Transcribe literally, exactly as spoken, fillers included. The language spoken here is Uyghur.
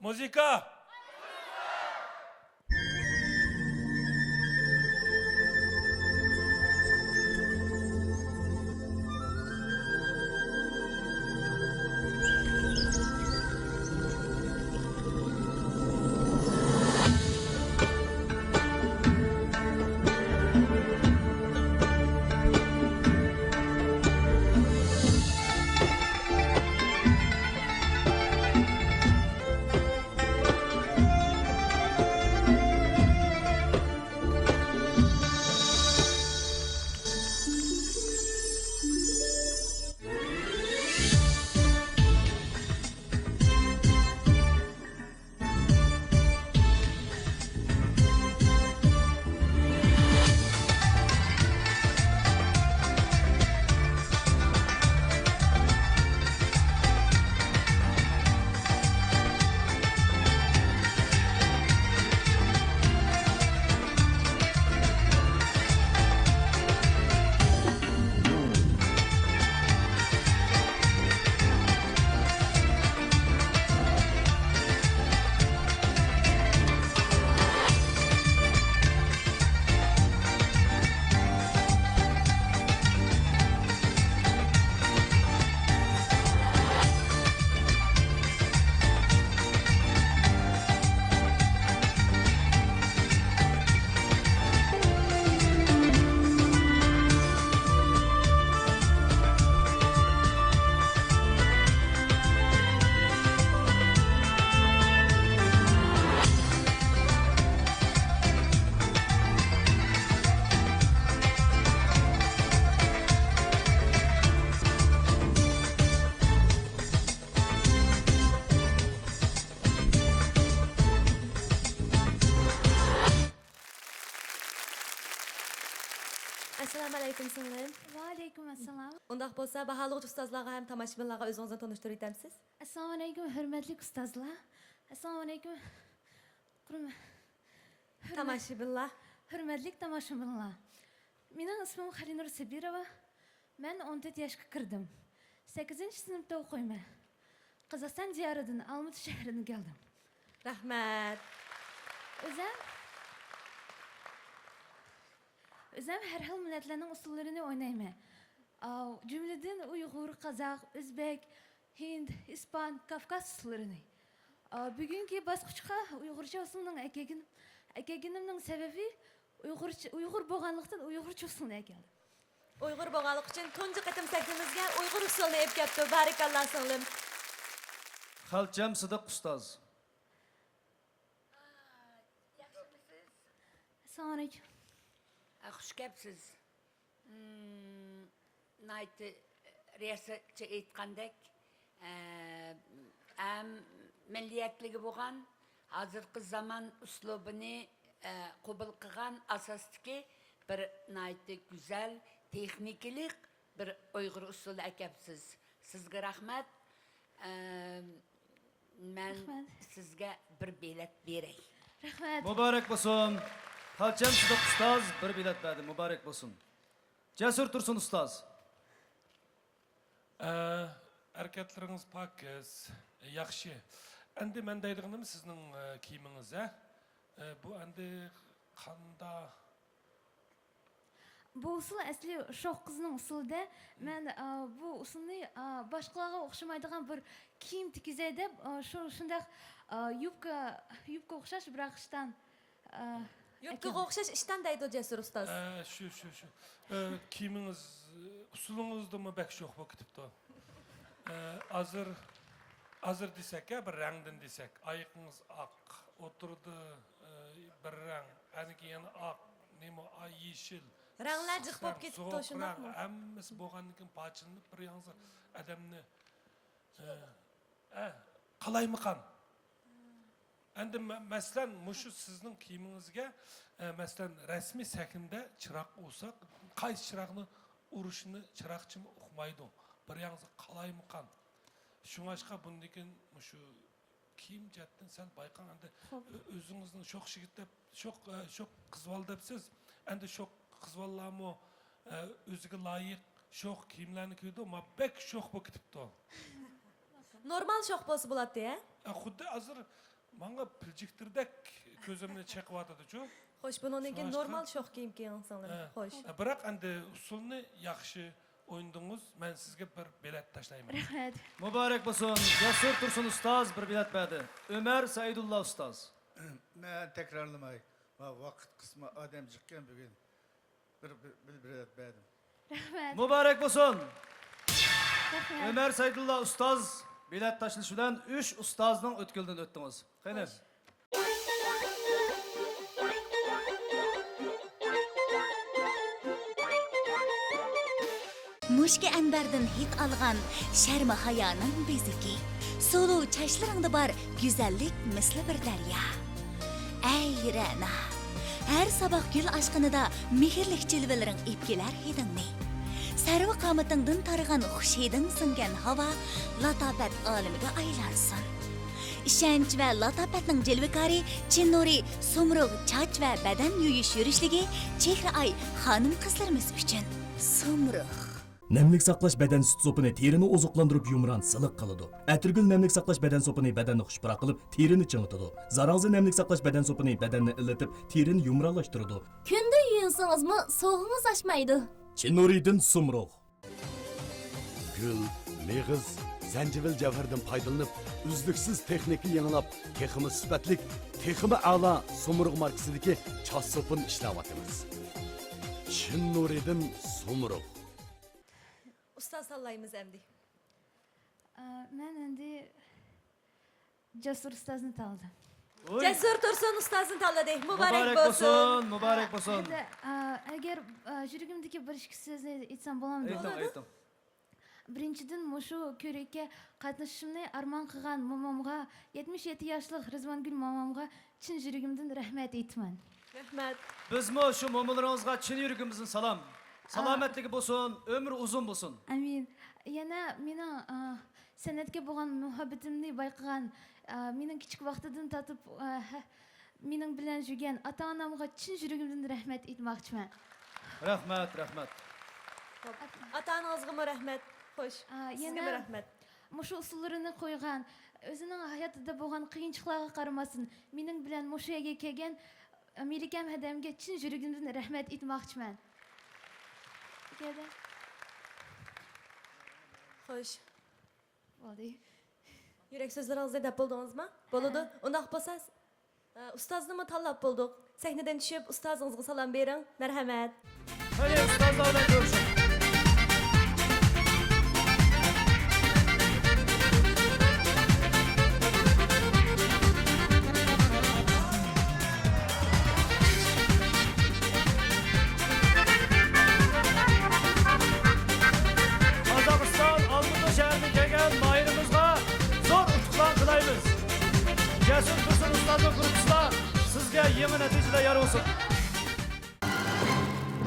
مۇزىكا! ئەسسالامۇ ئەلەيكۇم، سىڭلىم. ۋەئەلەيكۇم ئەسسالام. ئۇنداق بولسا، باھالىغۇچى ئۇستازلارغا ھەم تاماشىبىنلارغا ئۆزىڭىزنى تونۇشتۇرۇۋېتەمسىز؟ ئەسسالامۇ ئەلەيكۇم، ھۆرمەتلىك ئۇستازلار. ئەسسالامۇ ئەلەيكۇم، ھۆرمە-، ھۆرمەت-، تاماشىبىنلار. ھۆرمەتلىك تاماشىبىنلار. مېنىڭ ئىسمىم خەلىنۇر سەبىروۋا. مەن ئون تۆت ياشقا كىردىم. سەككىزىنچى سىنىپتا ئوقۇيمەن. قازاقىستان دىيارىدىن، ئالمۇتا شەھىرىدىن كەلدىم. رەھمەت. ئۆزەم، ئۆزەم ھەر خىل مىللەتلەرنىڭ ئۇسسۇللىرىنى ئوينايمەن. ئاۋۇ، جۈملىدىن ئۇيغۇر، قازاق، ئۆزبەك، ھىند، ئىسپان، كاۋكاز ئۇسسۇللىرىنى. ئاۋۇ، بۈگۈنكى باسقۇچقا ئۇيغۇرچە ئۇسسۇلنىڭ ئەكەلگىن-، ئەكەلگىنىمنىڭ سەۋەبى، ئۇيغۇرچە، ئۇيغۇر بولغانلىقتىن ئۇيغۇرچە ئۇسسۇلنى ئەكەلدىم. ئۇيغۇر بولغانلىقى ئۈچۈن تۇنجى قېتىم سەھنىمىزگە ئۇيغۇر ئۇسسۇلىنى ئېلىپ كەپتۇ. بارىكاللا، سىڭلىم. خەلچەم سىدىق ئۇستاز. ياخشىمۇسىز؟ ئەسسالامۇئەلەيكۇم. ئە، خۇش كەپسىز. مم، ناھايىتى رىياسەتچى ئېيتقاندەك، ئە، ئەم مىللىيەتلىكى بولغان، ھازىرقى زامان ئۇسلۇبىنى، ئە، قوبۇل قىلغان ئاساستىكى بىر ناھايىتى گۈزەل، تېخنىكىلىق بىر ئۇيغۇر ئۇسسۇلى ئەكەپسىز. سىزگە رەھمەت. ئە، مەن رەھمەت. سىزگە بىر بېلەت بېرەي. رەھمەت. مۇبارەك بولسۇن. خەلچەم سىدىق ئۇستاز بىر بېلەت بەردى. مۇبارەك بولسۇن. جەسۇر تۇرسۇن ئۇستاز. ئە، ھەرىكەتلىرىڭىز پاكىز، ياخشى. ئەمدى مەن دەيدىغىنىم سىزنىڭ، ئە، كىيىمىڭىز، ھە؟ ئە، بۇ ئەمدى قاندا؟ بۇ ئۇسسۇل ئەسلى شوخ قىزنىڭ ئۇسسۇلىدە. مەن، ئا، بۇ ئۇسسۇلنى، ئا، باشقىلارغا ئوخشىمايدىغان بىر كىيىم تىككۈزەي دەپ، ئا، شۇ، شۇنداق، ئا، يۇبكا، يۇبكا ئوخشاش، بىراق ئىشتان، ئا، يۇبكىغا ئوخشاش ئىشتان دەيدۇ جەسۇر ئۇستاز. ئە، شۇ، شۇ، شۇ. ئە، كىيىمىڭىز، ئۇسسۇلىڭىزدىمۇ بەك شوخ بولۇپ كېتىپتۇ. ئە، ھازىر، ھازىر دېسەك، ھە، بىر رەڭدىن دېسەك، ئايىقىڭىز ئاق، ئوتتۇرىدا، ئە، بىر رەڭ، ئەنىكى يەنە ئاق، نېمە، ئاي، يېشىل، رەڭلەر جىق بولۇپ كېتىپتۇ، سوغۇق شۇنداقمۇ؟ رەڭ، ھەممىسى بولغاندىن كېيىن پارچىلىنىپ، بىر ياڭزا ئادەمنى، ئە، ئە، قالايمىقان. ئەمدى مە-، مەسىلەن، مۇشۇ سىزنىڭ كىيىمىڭىزگە، ئە، مەسىلەن، رەسمىي سەھنىدە چىراغ ئۇرساق، قايسى چىراغنى ئۇرۇشنى چىراغچىمۇ ئۇقمايدۇ. بىر ياڭزا قالايمىقان. شۇڭاشقا بۇندىن كېيىن مۇشۇ كىيىم جەھەتتىن سەل بايقاڭ. ئەمدى خوپ. ئۆ-، ئۆزىڭىزنىڭ شوخ يىگىت دەپ، شوخ، ئە، شوخ قىز بالا دەپسىز. ئەمدى شوخ قىز بالىلارمۇ، ئە، ئۆزىگە لايىق شوخ كىيىملەرنى كىيىدۇ. ما بەك شوخ بولۇپ كېتىپتۇ. نورمال شوخ بولسا بولاتتى، ھە؟ ئە، خۇددى ھازىر ماڭا پىلجىكتىردەك كۆزۈمنى چېقىۋاتىدىچۇ. خوش، بۇنىڭدىن كېيىن شۇڭلاشقا نورمال شوخ كىيىم كىيىڭ سىڭلىم. ھە. خوش. بىراق ئەمدى ئۇسسۇلنى ياخشى ئوينىدىڭىز. مەن سىزگە بىر بېلەت تاشلايمەن. رەھمەت. مۇبارەك بولسۇن. جەسۇر تۇرسۇن ئۇستاز بىر بېلەت بەردى. ئۆمەر سەئىدۇللا ئۇستاز. مەن تەكرارلىماي. ۋاقىت قىسما ئادەم جىقكەن بۈگۈن. بىر، بىر، بىر بېلەت بەردىم. رەھمەت. مۇبارەك بولسۇن! رەھمەت. ئۆمەر سەيدۇللا ئۇستاز بېلەت تاشلىشى بىلەن ئۈچ ئۇستازنىڭ ئۆتكىلىدىن ئۆتتىڭىز. قېنى. خوش. مۇشكى ئەنبەردىن ھىد ئالغان شەرمى ھايانىڭ بېزىكى، سولۇ چاچلىرىڭدا بار گۈزەللىك مىسلى بىر دەريا. ئەي رەنا، ھەر ساباق گۈل ئاچقىنىدا مېھىرلىك جىلۋىلىرىڭ ئېلىپ كېلەر ھىدىڭنى. سەرۋە قامىتىڭدىن تارىغان خۇش ھىدىڭ سىڭگەن ھاۋا لاتاپەت ئالىمىگە ئايلانسۇن. ئىشەنچ ۋە لاتاپەتنىڭ جىلۋىكارى چىن نۇرى سۇمرۇغ چاچ ۋە بەدەن يۇيۇش يۈرۈشلۈكى چېھرە ئاي خانىم-قىزلىرىمىز ئۈچۈن. سۇمرۇغ. نەملىك ساقلاش بەدەن سۈت سوپىنى تېرىنى ئوزۇقلاندۇرۇپ يۇمران سىلىق قىلىدۇ. ئەتىرگۈل نەملىك ساقلاش بەدەن سوپىنى بەدەننى خۇشپۇراق قىلىپ، تېرىنى چىڭىتىدۇ. زاراڭزا نەملىك ساقلاش بەدەن سوپىنى بەدەننى ئىللىتىپ، تېرىنى يۇمرانلاشتۇرىدۇ. كۈندە يۇيۇنسىڭىزمۇ سوغۇقىڭىز ئاشمايدۇ. چىن نۇرىدىن سۇمرۇغ. گۈل، مېغىز، زەنجىۋىل جەۋھىرىدىن پايدىلىنىپ، ئۈزلۈكسىز تېخنىكا يېڭىلاپ، تېخىمۇ سۈپەتلىك، تېخىمۇ ئەلا سۇمرۇغ ماركىسىدىكى چاچ سوپۇنى ئىشلەۋاتىمىز. چىن نۇرىدىن سۇمرۇغ. ئۇستاز تاللايمىز ئەمدى. ئا، مەن ئەمدى جەسۇر ئۇستازنى تاللىدىم. ۋوي. جەسۇر تۇرسۇن ئۇستازنى تاللىدى. مۇبارەك بولسۇن، مۇبارەك بولسۇن. ھەدە، ئا، ئەگەر، ئا، يۈرىكىمدىكى بىر ئىككى سۆزنى ئېيتسام بولامدۇ؟ ئېيتىڭ، ئېيتىڭ. بىرىنچىدىن، مۇشۇ كۆرىككە قاتنىشىشىمنى ئارمان قىلغان مومامغا، يەتمىش يەتتە ياشلىق رىزۋانگۈل مومامغا چىن يۈرىكىمدىن رەھمەت ئېيتىمەن. رەھمەت. بىزمۇ شۇ مومىلىرىڭىزغا چىن يۈرىكىمىزدىن سالام. ئا. سالامەتلىكى بولسۇن، ئۆمرى ئۇزۇن بولسۇن. ئامىن. يەنە مېنىڭ، ئا، سەنئەتكە بولغان مۇھەببىتىمنى بايقىغان، ئا، مېنىڭ كىچىك ۋاقتىدىن تارتىپ، ئا، ھە، مېنىڭ بىلەن يۈرگەن ئاتا-ئانامغا چىن يۈرىكىمدىن رەھمەت ئېيتماقچىمەن. رەھمەت، رەھمەت. ئاتا-ئانىڭىزغىمۇ رەھمەت. خوش. ئا، سىزگىمۇ يەنە رەھمەت. مۇشۇ ئۇسۇللىرىنى قويغان، ئۆزىنىڭ ھاياتىدا بولغان قىيىنچىلىقلارغا قارىماستىن، مېنىڭ بىلەن مۇشۇ يەرگە كەلگەن مەلىكەم ھەدەمگە چىن يۈرىكىمدىن رەھمەت ئېيتماقچىمەن. خوش. بولدى. يۈرەك سۆزلىرىڭىزنى دەپ بولدىڭىزمۇ؟ بولىدۇ. ھە. ئۇنداق بولسا، ئە، ئۇستازنىمۇ تاللاپ بولدۇق. سەھنىدىن چۈشۈپ، ئۇستازىڭىزغا سالام بېرىڭ. مەرھەمەت. قېنى، ئۇستازلار بىلەن كۆرۈشۈڭ. قازاقىستان ئالمۇتا شەھىرىدىن كەلگەن ماھىرىمىزغا زور ئۇتۇقلار تىلەيمىز. جەسۇر تۇرسۇن ئۇستازنىڭ گۇرۇپپىسىدا سىزگە يېڭى نەتىجىلەر يار بولسۇن.